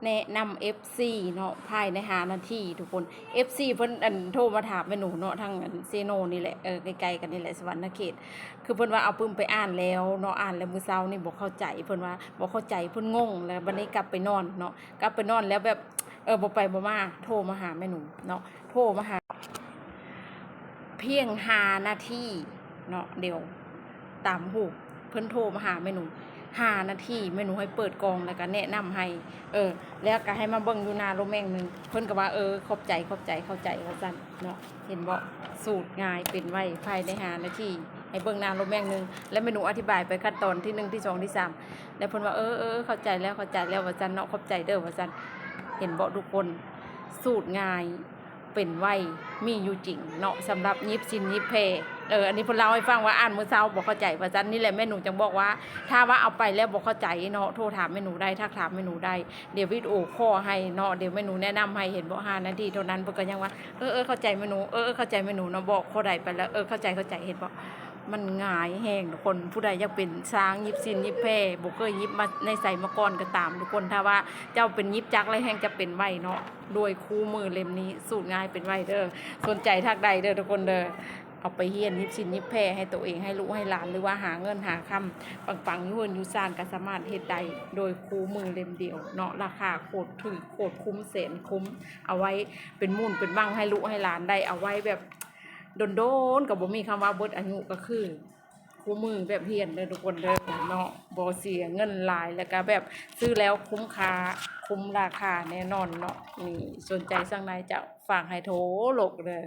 ແນະນຳເອັຟຊີເນາະ ພາຍໃນຫ້ານາທີທຸກຄົນ. ເອັຟຊີເພິ່ນ ອັນ ໂທມາຖາມແມ່ໜູເນາະ ທາງ ອັນ ເຊໂນນີ້ແຫຼະ ເອີ ໃກ້ໆກັນນີ້ແຫຼະ ສະຫວັນນະເຂດ. ຄືເພິ່ນວ່າເອົາປຶ້ມໄປອ່ານແລ້ວເນາະ ອ່ານແລ້ວມື້ເຊົ້ານີ້ບໍ່ເຂົ້າໃຈ ເພິ່ນວ່າບໍ່ເຂົ້າໃຈ ເພິ່ນງົງ ແລ້ວບັດນີ້ກັບໄປນອນເນາະ ກັບໄປນອນແລ້ວແບບ ເອີ ບໍ່ໄປບໍ່ມາ ໂທມາຫາແມ່ໜູເນາະ ໂທມາຫາ ພຽງຫ້ານາທີເນາະ ດຽວຕາມຮູບ ເພິ່ນໂທມາຫາແມ່ໜູ ຫ້ານາທີ ແມ່ໜູໃຫ້ເປີດກ່ອງ ແລ້ວກະແນະນຳໃຫ້ ເອີ ແລ້ວກະໃຫ້ມາເບິ່ງຢູ່ໜ້າໂລແມງໜຶ່ງ ເພິ່ນກະວ່າ ເອີ ຂອບໃຈ ຂອບໃຈ ເຂົ້າໃຈ ວ່າຊັ້ນເນາະ. ເຫັນບໍ່ ສູດງ່າຍເປັນໄວ ພາຍໃນຫ້ານາທີ ໃຫ້ເບິ່ງໜ້າໂລແມງໜຶ່ງ ແລ້ວແມ່ໜູອະທິບາຍໄປຂັ້ນຕອນທີໜຶ່ງ ທີສອງ ທີສາມ ແລ້ວເພິ່ນວ່າ ເອີ ເອີ ເອີ ເຂົ້າໃຈແລ້ວ ເຂົ້າໃຈແລ້ວ ວ່າຊັ້ນເນາະ ຂອບໃຈເດີ ວ່າຊັ້ນ. ເຫັນບໍ່ທຸກຄົນ ສູດງ່າຍ ເປັນໄວ ມີຢູ່ຈິງເນາະ ສຳລັບຫຍິບສິ້ນຫຍິບແພ. ເອີ ອັນນີ້ເພິ່ນເລົ່າໃຫ້ຟັງວ່າອ່ານມື້ເຊົ້າບໍ່ເຂົ້າໃຈວ່າຊັ້ນ. ນີ້ແຫຼະແມ່ໜູຈັ່ງບອກວ່າ ຖ້າວ່າເອົາໄປແລ້ວບໍ່ເຂົ້າໃຈເນາະ ໂທຖາມແມ່ໜູໄດ້ ທັກຖາມແມ່ໜູໄດ້ ດຽວວິດີໂອຄໍໃຫ້ເນາະ ດຽວແມ່ໜູແນະນຳໃຫ້. ເຫັນບໍ່ ຫ້ານາທີເທົ່ານັ້ນ ເພິ່ນກະຍັງວ່າ ເອີ ເອີ ເຂົ້າໃຈແມ່ໜູ ເອີ ເອີ ເຂົ້າໃຈແມ່ໜູເນາະ. ບອກເທົ່າໃດໄປແລ້ວ ເອີ ເຂົ້າໃຈ ເຂົ້າໃຈ ເຫັນບໍ່ ມັນງ່າຍແຮງທຸກຄົນ. ຜູ້ໃດຢາກເປັນຊ່າງຫຍິບສິ້ນຫຍິບແພ ບໍ່ເຄີຍຫຍິບມາໃນໃສມາກ່ອນກະຕາມທຸກຄົນ ຖ້າວ່າເຈົ້າເປັນຫຍິບຈັກແລ້ວແຮ່ງຈະເປັນໄວເນາະ ໂດຍຄູ່ມືເຫຼັ້ມນີ້ ສູດງ່າຍເປັນໄວເດີ. ສົນໃຈທັກໄດ້ເດີທຸກຄົນເດີ ເອົາໄປຮຽນຫຍິບສິ້ນຫຍິບແພໃຫ້ໂຕເອງ ໃຫ້ລູກໃຫ້ຫຼານ ຫຼືວ່າຫາເງິນຫາຄຳ ປັງໆ ຢູ່ເຮືອນຢູ່ຊານກະສາມາດເຮັດໄດ້ ໂດຍຄູ່ມືເຫຼັ້ມດຽວເນາະ. ລາຄາໂຄດຖືກ ໂຄດຄຸ້ມ ແສນຄຸ້ມ ເອົາໄວ້ເປັນໝູນເປັນບັ້ງໃຫ້ລູກໃຫ້ຫຼານໄດ້ ເອົາໄວ້ແບບ ດົນໆ ກະບໍ່ມີຄຳວ່າເບິດອາຍຸ ກະຄືຄູ່ມືແບບຮຽນເດີທຸກຄົນເດີເນາະ ບໍ່ເສຍເງິນຫຼາຍ ແລ້ວກະແບບຊື້ແລ້ວຄຸ້ມຄ່າ ຄຸ້ມລາຄາແນ່ນອນເນາະ. ນີ້ ສົນໃຈສັ່ງໄດ້ເຈົ້າ ຝາກໃຫ້ໂທໂລກເດີ.